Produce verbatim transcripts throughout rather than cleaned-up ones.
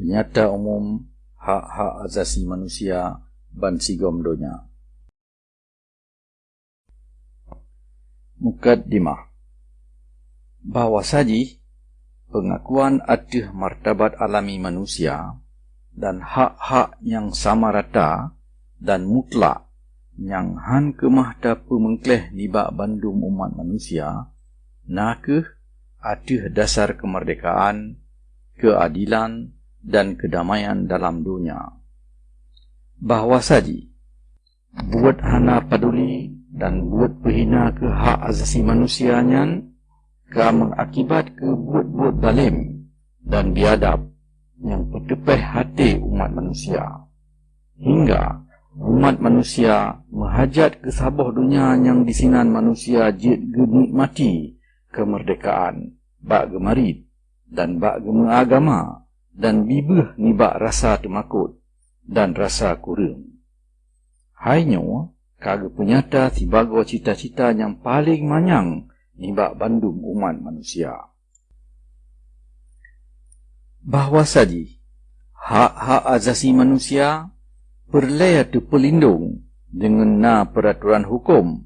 Nyata umum hak-hak asasi manusia bansigom donya. Mukaddimah. Bahwa sajih, peungakuan ateueh martabat alami manusia dan hak-hak nyang sama rata dan mutlak nyang han keumah tapeumeungkléh nibak bandum umat manusia, na kheueh ateueh dasar keumeurdekaan, keuadilan, dan keudamaian dalam donya. Bahwa sajih, buet hana paduli dan buet peuhina keu hak asasi manusia nyan ka meuakibat keu buet-buet zalem dan biadab nyang peuteupéh até umat manusia, hingga umat manusia meuhajat keu saboh donya nyang disinan manusia jeuet geunikmati keumeurdekaan bak geumarit dan bak geumeuagama dan bibeuh nibak rasa teumakot dan rasa kureueng. Hai nyoe ka geupeunyata sibagoe cita-cita nyang paleng manyang nibak bandum umat manusia. Bahwa sajih, hak-hak asasi manusia peureulée teupeulindong deungon na peuratoran huköm,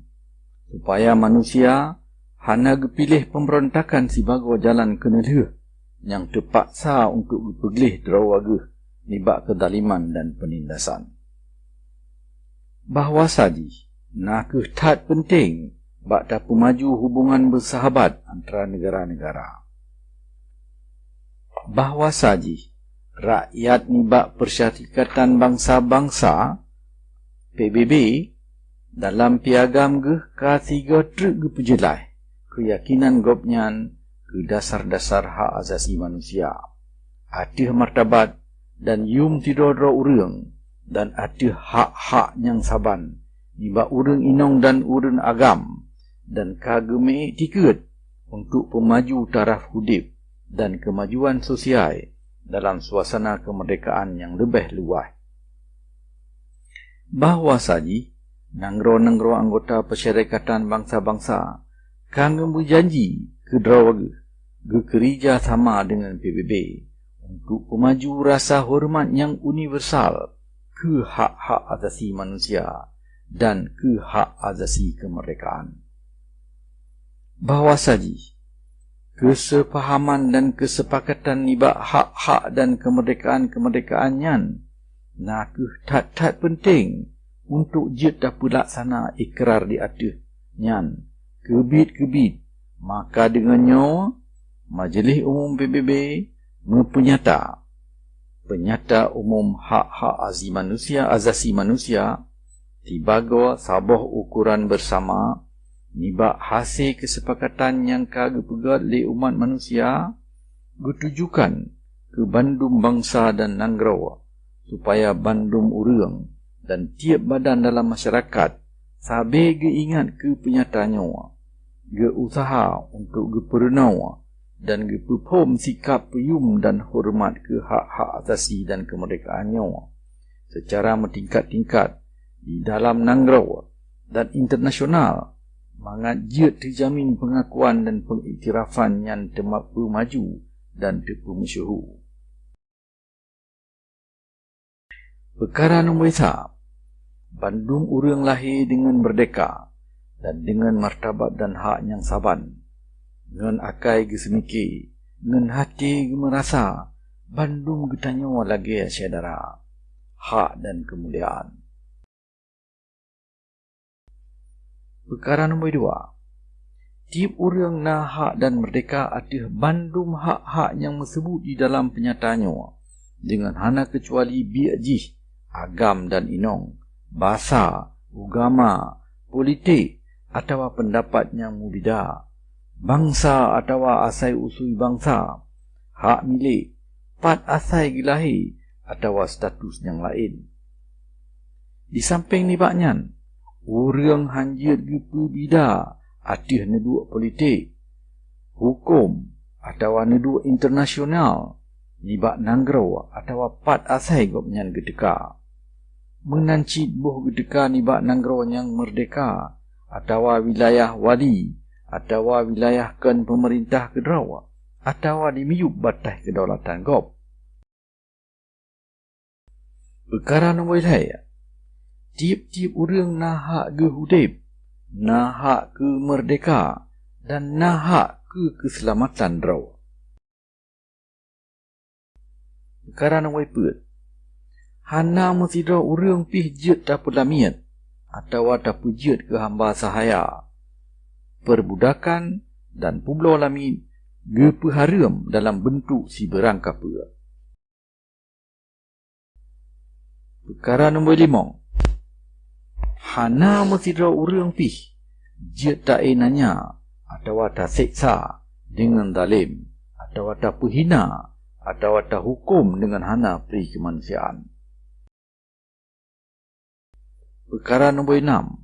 supaya manusia hana geupiléh peumbeurontakan sibagoe jalan keuneulheueh nyang teupaksa untuk geupeugleh droe geuh nibak keudaliman dan peunindasan. Bahwa sajih na kheueh that peunteng bak tapeumaju hubongan beusahabat antara neugara-neugara. Bahwa sajih rakyat nibak Peusyarikatan Bansa-Bansa, P B B, dalam piagam geuh ka sigoe treuk geupeujeulaih keuyakinan gobnyan keu dasar-dasar hak asasi manusia, ateueh martabat dan yum sidroe-droe ureuëng, dan ateueh hak-hak nyang saban nibak ureuëng inong dan ureuëng agam, dan ka geumeuiktikeuet untuk peumaju taraf udeb dan keumajuan sosial dalam suasana keumeurdekaan nyang leubeh luwaih. Bahwa sajih nanggroe-nanggroe anggota Peusyarikatan Bansa-Bansa ka geumeujanji keu droe geuh geukeurija sama deungon P B B untuk peumaju rasa horeumat nyang universal keu hak-hak asasi manusia dan keu hak asasi keumeurdekaan. Bahwa sajih keuseupahaman dan keusepakatan nibak hak-hak dan keumeurdekaan-keumeurdekaan nyan na kheueh that-that peunteng untuk jeuet tapeulaksana ikrar di ateueh nyan keubiet-keubiet. Maka deungon nyoe, Majeulih Umum P B B meupeunyata peunyata umum hak-hak azi manusia, asasi manusia sibagoe saboh ukoran beusama nibak hase keusepakatan nyang ka geupeugét lé umat manusia geutujukan keu bandum bansa dan nanggroe, supaya bandum ureuëng dan tieb badan dalam masyarakat sabe geuingat keu peunyata nyoe, geu-useuha untuk geupeurunoe dan geupeuphom sikab peuyum dan horeumat keu hak-hak asasi dan keumeurdekaan nyoe seucara meutingkat-tingkat di dalam nanggroe dan internasional, mangat jeuet teujamin peungakuan dan peungiktirafan nyan teuma peumaju dan teupeumeusyeuhu. Peukara nomor sa, bandum ureuëng lahé deungon meurdehka dan deungon martabat dan hak nyang saban, ngon akai geuseumike, ngon até geumeurasa bandum geutanyoe lagée syedara, hak dan keumuliaan. Peukara nomor dua, tieb ureuëng na hak dan meurdehka ateueh bandum hak-hak nyang meuseubut di dalam peunyata nyoe, deungon hana keucuali biek jih, agam dan inong, basa, ugama, politik, atawa peundapat nyang meubida, bansa atawa asai-usui bansa, hak milék, pat asai geulahé, atawa status nyang laén. Di sampéng nibak nyan, ureuëng hán jeuet geupeubida ateueh neuduek politik, huköm, atawa neuduek internasional nibak nanggroe atawa pat asai gobnyan geuteuka. Meunan cit boh geuteuka nibak nanggroe nyang meurdehka, atawa wilayah wali, atawa wilayah kon peumeurintah keudroe, atawa di miyueb bataih keudaulatan gob. Peukara nomor lhèe, tiep-tiep ureuëng na hak geuh udeb, na hak keu meurdehka, dan na hak keu keuseulamatan droe. Peukara nomor peuet, hana meusidroe ureuëng pih jeuet tapeulamiet atawa tapeujeuet keu hamba sahaya, peurbudakan, dan peubloe lamiet geupeuhareuem dalam beuntuk sibeurang kapeue. Peukara nomor limong, hana meusidroe ureuëng pih jeuet tainanya atawa taseksa deungon zalem, atawa tapeuhina, atawa tahuköm deungon hana pri keumanusiaan. Peukara nomor enam,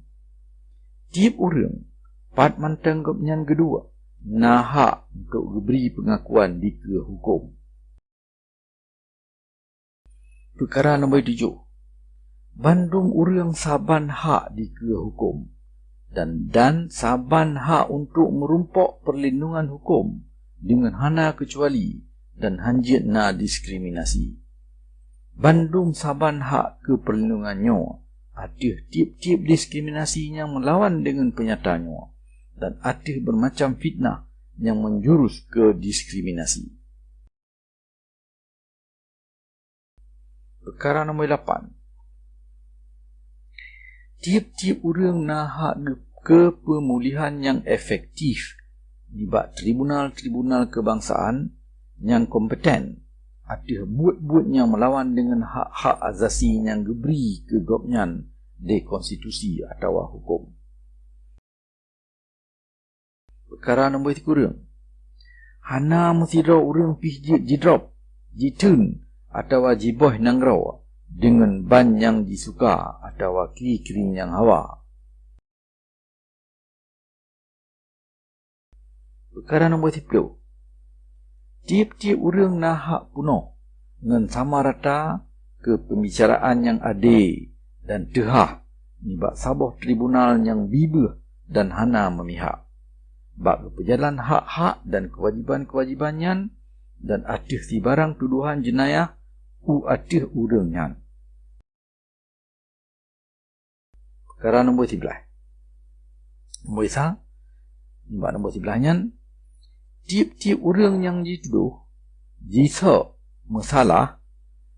tiep ureuëng, pat mantong gobnyan geuduek, na hak untuk geubri peungakuan dikeue huköm. Peukara nomor tujoh, bandum ureuëng saban hak dikeue huköm, dan, dan saban hak untuk meurumpok peurlindungan huköm deungon hana keucuali dan hanjeuet na diskriminasi. Bandum saban hak keu peurlindungan nyoe ateueh tiep-tiep diskriminasi nyang meulawan deungon peunyata nyoe, dan ateueh beumacam fitnah nyang meujurus keu diskriminasi. Peukara nomor lapan, tiep-tiep ureuëng na hak geu-, keu peumulihan nyang efektif nibak tribunal-tribunal keubangsaan nyang kompeten ateueh buet-buet nyang meulawan deungon hak-hak asasi nyang geubri keu gobnyan lé konstitusi atawa huköm. Peukara nomor sikureueng, hana meusidroe ureuëng pih jeuet jidrob, jitheun, atawa jiboh nanggroe deungon ban nyang jisuka atawa kiri-kiri nyang hawa. Peukara nomor siploh, tiep-tiep ureuëng na hak peunoh ngon sama rata keu peumbicaraan nyang adé dan teuhah nibak saboh tribunal nyang bibeuh dan hana meumihak, bak geupeujalan hak-hak dan keuwajéban-keuwajéban nyan, dan ateueh sibarang tudohan jeunayah u ateueh ureuëng nyan. Peukara nombor siblaih. Nombor isa, nibak nombor siblaih nyan, tiep-tiep ureuëng nyang jitudôh, jisok meusalah,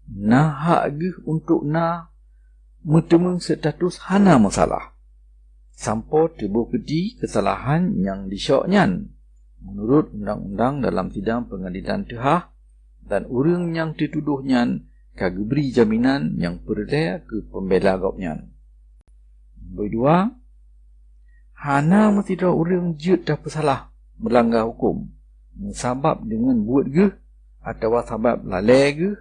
na hak geuh untuk na meuteumeung status hana meusalah, sampoe teubukeuti keusalahan nyang disok nyan meunurot undang-undang dalam sidang peungadélan teuhah, dan ureuëng nyang teutudôh nyan ka geubri jaminan nyang peureulée keu peumbela gobnyan. Nombor dua, hana meusidroe ureuëng jeuet tapeusalah meulangga huköm, meusabab deungon buet geuh atawa sabab lalée geuh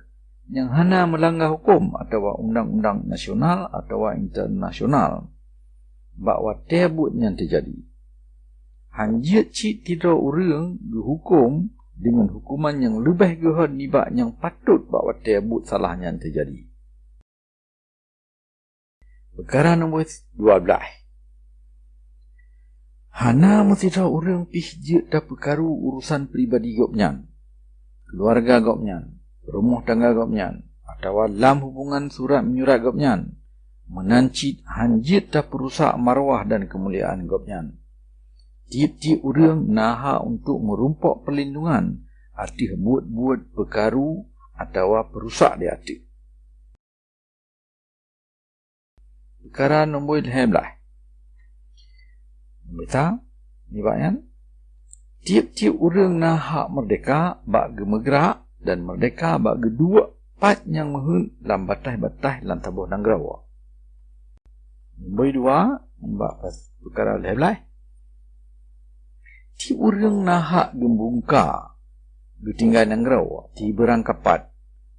nyang hana meulangga huköm atawa undang-undang nasional atawa internasional bak watée buet nyan teujadi. Hanjeuet cit sidroe ureuëng geuhuköm deungon huköman nyang leubeh geuhon nibak nyang patot bak watée buet salah nyan teujadi. Peukara nombor dua blaih. Hana meusidroe ureuëng pih jeuet tapeukaru urosan pribadi gobnyan, keuluwarga gobnyan, rumoh tangga gobnyan, atawa lam hubongan surat menyurat gobnyan, meunan cit hanjeuet tapeurusak marwah dan keumuliaan gobnyan. Tiep-tiep ureuëng na hak untuk meurumpok peurlindungan ateueh buet-buet peukaru atawa peurusak di ateueh. Peukara nombor lhée blaih. Mita, nibak nyan, tiep-tiep ureuëng na hak meurdehka bak geumeugrak dan meurdehka bak geuduek pat nyang meuheuet lam bataih-bataih lam saboh nanggroe. Nombor dua, nibak peukara lhée blaih. Tiep ureuëng na hak geubungka, geutinggai nanggroe, tibeurang kapat,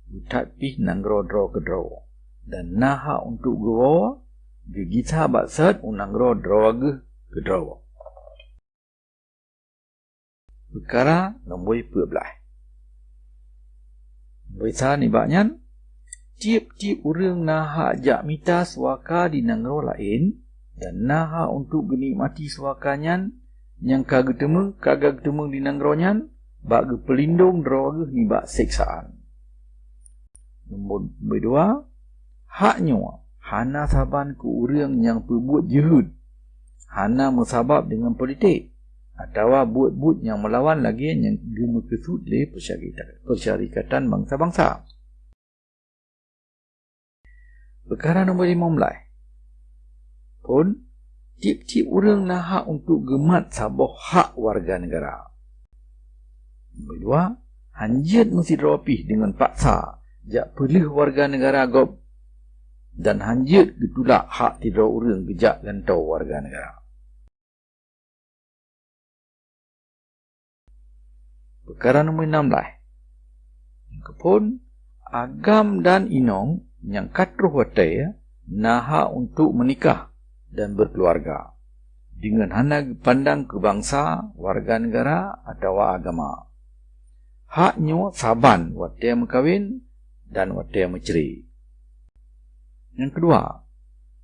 beuthat pih nanggroe droe keudroe, dan na hak untuk geuwoe, geugisa bak sot u nanggroe droe geuh keudroe. Peukara nombor peuet blaih. Nombor sa nibak nyan, tiep-tiep ureuëng na hak jak mita suaka di nanggroe laén dan na hak untuk geunikmati suaka nyan nyang ka geuteumeung, ka geuteumeung di nanggroe nyan bak geupeulindong droe geuh nibak seksaan. Nombor, nombor dua, Hak nyoe hana saban keu ureuëng nyang peubuet jeuhet, hana meusabab deungon politik, atawa buet-buet nyang meulawan lagée nyang geumeukeusut lé Persyarikatan Bansa-Bansa. Peukara nomor limong blaih. Phon, tieb-tieb ureuëng na hak untuk geumat saboh hak warga negara. Nomor dua, hanjeuet meusidroe pih deungon paksa jak peulheueh warga negara gob, dan hanjeuet geutulak hak sidroe ureuëng geujak gantoe warga negara. Peukara nomor enam blaih. Nyang keuphon, agam dan inong nyang ka troh watée na hak untuk meunikah dan beukeuluwarga deungon hana geupandang keu bansa, warga negara, atawa agama. Hak nyoe saban watée meukawen dan watée meucre. Nyang keudua,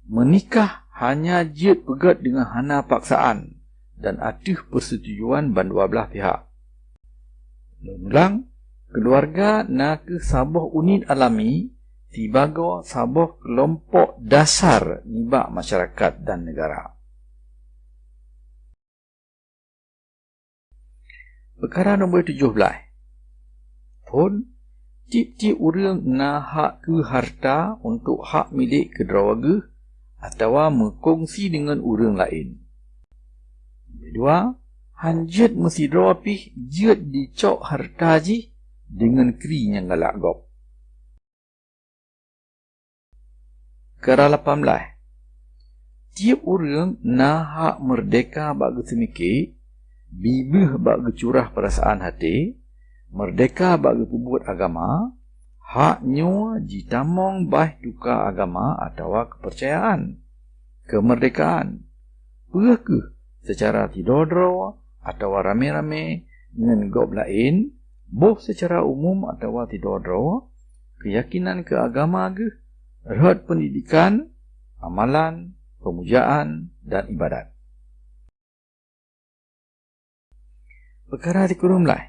meunikah hanya jeuet peugét deungon hana paksaan dan ateueh peusetujuan bandua blaih pihak. Lôn ulang, keuluwarga na kheueh saboh unit alami sibagoe saboh keulompok dasar nibak masyarakat dan negara. Peukara nomor tujoh blaih. Phon, tieb-tieb ureuëng na hak keu hareuta untuk hak milék keudroe geuh atawa meukongsi deungon ureuëng laén. Nomor dua, hanjeuet meusidroe pih jeuet jicok hareuta jih deungon kri nyang galak gob. Peukara lapan blaih. Tieb ureuëng na hak meurdehka bak geuseumike, bibeuh bak geucurah peurasaan até, meurdehka bak geupeubuet agama, hak nyoe jitamong bak tuka agama atawa keupeurcayaan. Keumeurdehkaan, peue kheueh seucara sidroe-droe atawa ramé-ramé ngon gob laén, boh seucara umum atawa sidroe-droe, keuyakinan keu agama geuh, rhot peundidekan, amalan, peumujaan, dan iébadat. Peukara sikureueng blaih.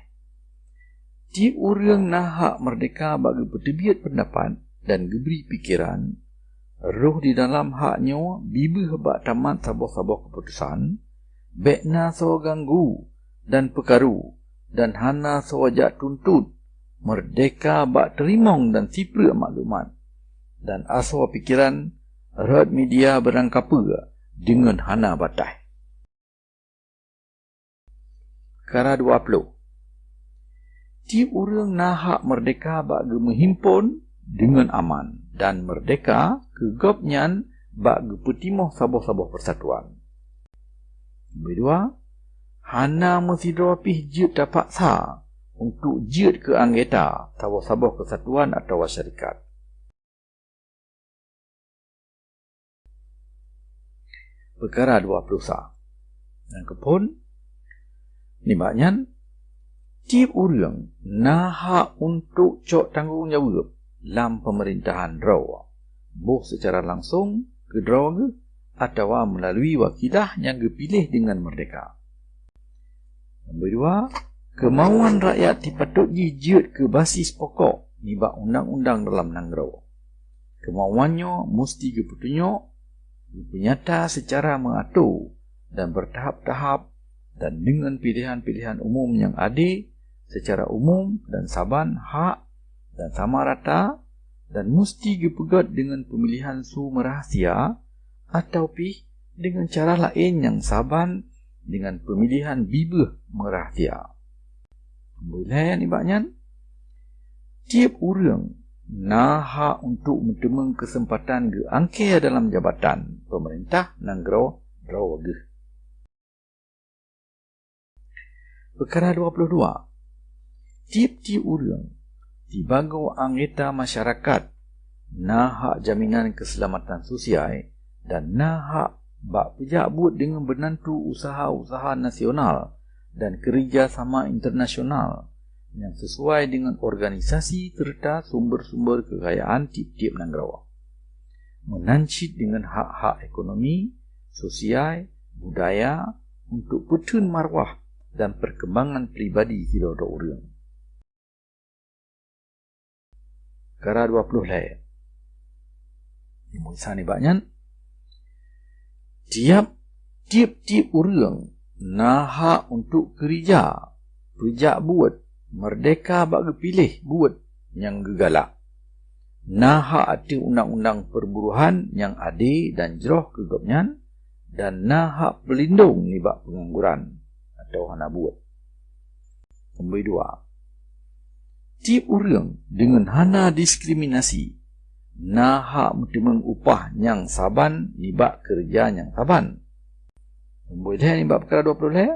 Tieb ureuëng na hak meurdehka bak geupeuteubiet peundapat dan geubri pikeran, rhoh di dalam hak nyoe bibeuh bak tamat saboh-saboh keuputosan, bék na soe ganggu dan peukaru, dan hana soe jak tuntot, meurdehka bak teurimong dan sipreuk maklumat, dan asoe pikeran rhot media beurangkapeue deungon hana bataih. Peukara dua ploh. Tieb ureuëng na hak meurdehka bak geumeuhimpon deungon aman dan meurdehka keu gobnyan bak geupeutimoh saboh-saboh peusatuan. Nomor dua, hana meusidroe pih jeuet tapaksa untuk jeuet keu anggota saboh-saboh keusatuan atawa syarikat. Peukara dua ploh sa. Nyang keuphon, nibak nyan, tieb ureuëng na hak untuk cok tanggong jaweueb lam peumeurintahan droe, boh seucara langsong keu droe geuh atawa meulalui wakilah nyang geupiléh deungon meurdehka. Nomor dua, keumauan rakyat sipatot jih jeuet keu basis pokok nibak undang-undang dalam nanggroe. Keumauan nyoe musti geupeutunyok, geupeunyata seucara meuato dan beurtahap-tahap dan deungon piléhan-piléhan umum nyang adé seucara umum dan saban hak dan sama rata, dan musti geupeugét deungon peumilihan su meurahsia atawa pih deungon cara laén nyang saban deungon peumilihan bibeuh meurahsia. Nomor lhée nibak nyan, tieb ureuëng na hak untuk meuteumeung keuseumpatan geuangkée dalam jabatan peumeurintah nanggroe droe geuh. Peukara dua ploh dua. Tieb-tieb ureuëng sibagoe anggota masyarakat na hak jaminan keuseulamatan sosial dan na hak bak peujak buet deungon beunantu useuha-useuha nasional dan keureuja sama internasional nyang sisuai deungon organisasi seureuta sumber-sumber keukayaan tieb-tieb nanggroe, meunan cit deungon hak-hak ekonomi, sosial, budaya, untuk peutheun marwah dan peurkeumbangan pribadi sidroe-droe ureuëng. Peukara dua ploh lhée. Nyang meuisa nibak nyan, tiep-tiep ureuëng na hak untuk keurija, peujak buet, meurdehka bak geupiléh buet nyang geugalak. Na hak ateueh undang-undang peuburuhan nyang adé dan jroh keu gobnyan, dan na hak peulindong nibak peungangguran atawa hana buet. Nombor dua, tiep ureuëng deungon hana diskriminasi na hak meuteumeung upah nyang saban nibak keureuja nyang saban. Nombor lhée nibak peukara dua ploh lhée,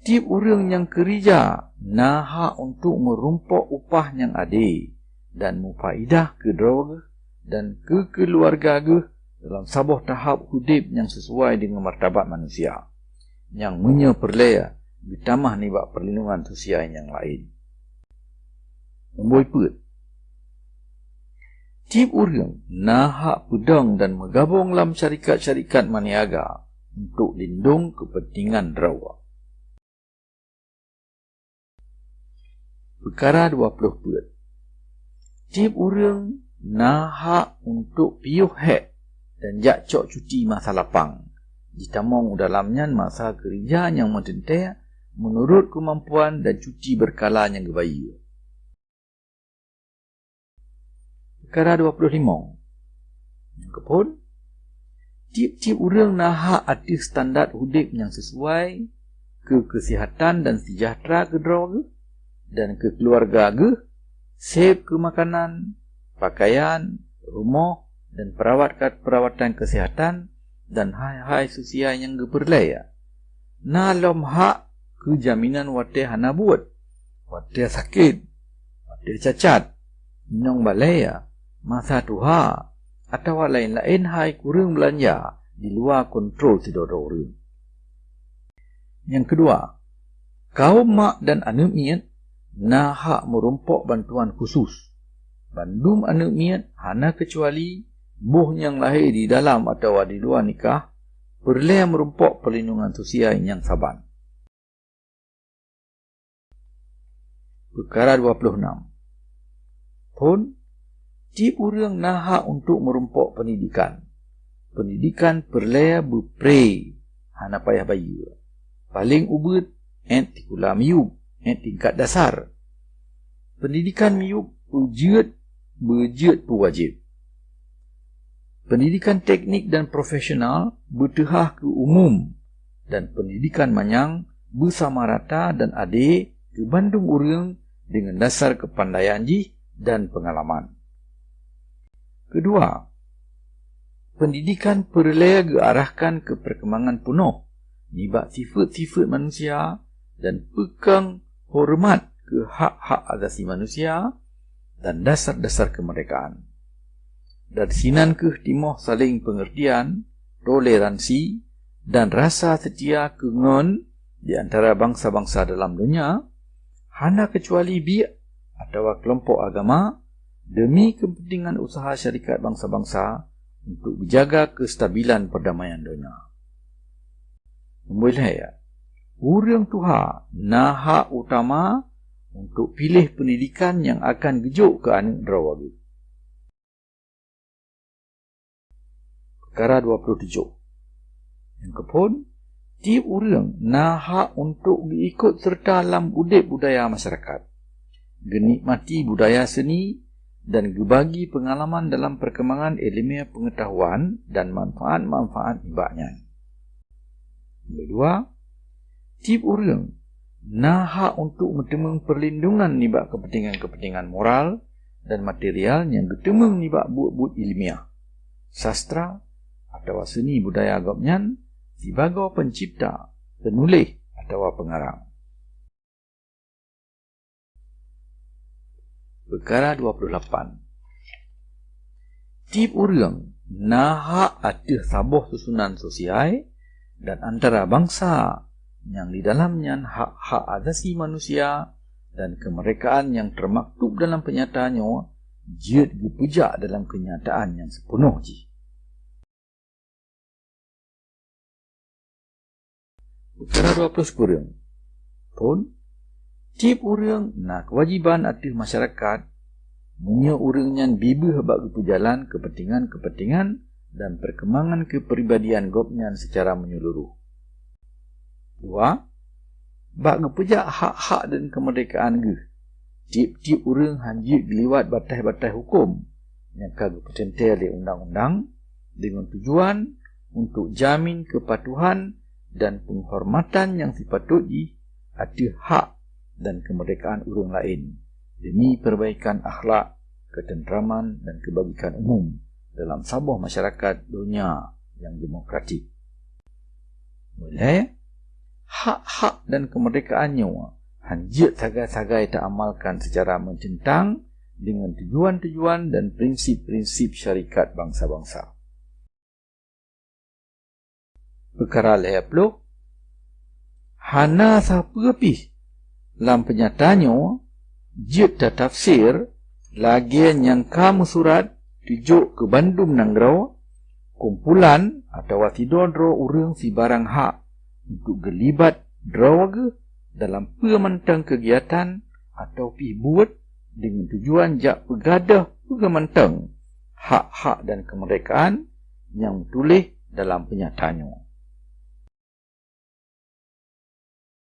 tiep ureuëng nyang keurija na hak untuk meurumpok upah nyang adé dan mufaidah keu droe geuh dan keu keuluwarga geuh dalam saboh tahap udeb nyang sisuai deungon martabat manusia, nyang meunyoe peureulée geutamah nibak peurlindungan sosial nyang laén. Nombor peuet, tiep ureuëng na hak peudong dan meugabong lam syarikat-syarikat maniaga untuk lindong keupeuntengan droe. Peukara dua ploh peuet, tiep ureuëng na hak untuk piôh hék dan jak cok cuti masa lapang, jitamong u dalam nyan masa keurija nyang meuteuntée meunurot keumampuan dan cuti beurkala nyang geubayeue. Peukara dua ploh limong, nyang keuphon, tiep-tiep ureuëng na hak ateueh standar udeb nyang sisuai keu keusihatan dan seujahteura keu droe geuh dan keu keuluwarga geuh, seb keu makanan, pakaian, rumoh, dan perawat-, perawatan keusihatan dan hai-hai sosial nyang geupeureulée. Na lom hak keu jaminan watée hana buet, watée sakét, watée cacat, inong balée, masa tuha, atawa laén-laén hai kureueng beulanja di luwa kontrol sidroe-droe ureuëng. Nyang keudua, kawöm mak dan aneuëk miet na hak meurumpok bantuan khusos. Bandum aneuëk miet hana keucuali boh nyang lahé di dalam atawa di luwa nikah peureulée meurumpok peulindungan sosial nyang saban. Peukara dua ploh nam. Phon, tiep ureuëng na hak untuk meurumpok peundidikan. Peundidikan peureulée beupré, hana payah bayeue. Paleng ubit, ék sikula miyueb, ék tingkat dasar. Peundidikan miyueb peujeuet, beujeuet peuwajéb. Peundidikan teknik dan profesional beuteuhah keu umum, dan peundidikan manyang beusama rata dan adé keu bandum ureuëng deungon dasar keupandaian jih dan peungalaman. Keudua, peundidikan peureulée geuarahkan keu peurkembangan peunoh nibak sifeuet-sifeuet manusia dan peukong horeumat keu hak-hak asasi manusia dan dasar-dasar keumeurdekaan. Dan sinan kheueh timoh saléng peungeurtian, toleransi, dan rasa seutia keu ngon di antara bansa-bansa dalam donya, hana keucuali biek atawa keulompok agama, deumi keupeuntengan useuha syarikat bansa-bansa untuk geujaga keustabilan peurdamaian donya. Nombor lhée, ureuëng tuha na hak utama untuk piléh peundidikan nyang akan geujok keu aneuëk droe geuh. Peukara dua ploh tujoh. Nyang keuphon, tiep ureuëng na hak untuk geuikot seureuta lam udeb budaya masyarakat, geunikmati budaya seuni, dan geubagi peungalaman dalam peurkembangan iéleumé peungeutahuan dan manfaat-manfaat nibak nyan. Nyang keudua, tiep ureuëng na hak untuk meuteumeung peurlindongan nibak keupeuntengan-keupeuntengan moral dan material nyang geuteumeung nibak buet-buet iéleumé, sastra, atawa seuni budaya gobnyan sibagoe peuncipta, peunuléh, atawa peungarang. Peukara dua ploh lapan. Tiep ureuëng na hak ateueh saboh susunan sosial dan antara bansa nyang di dalam nyan hak-hak asasi manusia dan keumeurdekaan nyang teumaktub dalam peunyata nyoe jeuet geupeujak dalam keunyataan nyang sipeunoh jih. Peukara dua ploh sikureueng. Phon, tiep ureuëng na keuwajéban ateueh masyarakat meunyoe ureuëng nyan bibeuh bak geupeujalan keupeuntengan-keupeuntengan dan peurkembangan keupribadian gobnyan seucara meunyeuluruh. Dua, bak geupeujak hak-hak dan keumeurdekaan geuh, tieb-tieb ureuëng hana jeuet geuliwat bataih-bataih huköm nyang ka geupeuteuntée lé undang-undang, deungon tujuan untuk jamin keupatuhan dan peunghormatan nyang sipatot jih ateueh hak dan keumeurdekaan ureuëng laén, demi perbaikan akhlak, ketentraman, dan keubajikan umum dalam saboh masyarakat donya nyang demokratik. Mulai, hak-hak dan keumeurdekaan nyoe hana jeuet sagai-sagai taamalkan seucara meuteuntrang deungon tujuan-tujuan dan prinsip-prinsip syarikat bansa-bansa. Peukara lhée ploh, hana sapeue pih lam peunyata nyoe jeuet tatafsir lagée nyang ka meusurat tujok keu bandum nanggroe, kumpulan atawa sidroe-droe ureuëng sibarang hak untuk geulibat droe geuh dalam peue mantong keugiatan atawa pih buet deungon tujuan jak peugadôh peue mantong hak-hak dan keumeurdekaan nyang meutuléh dalam peunyata nyoe.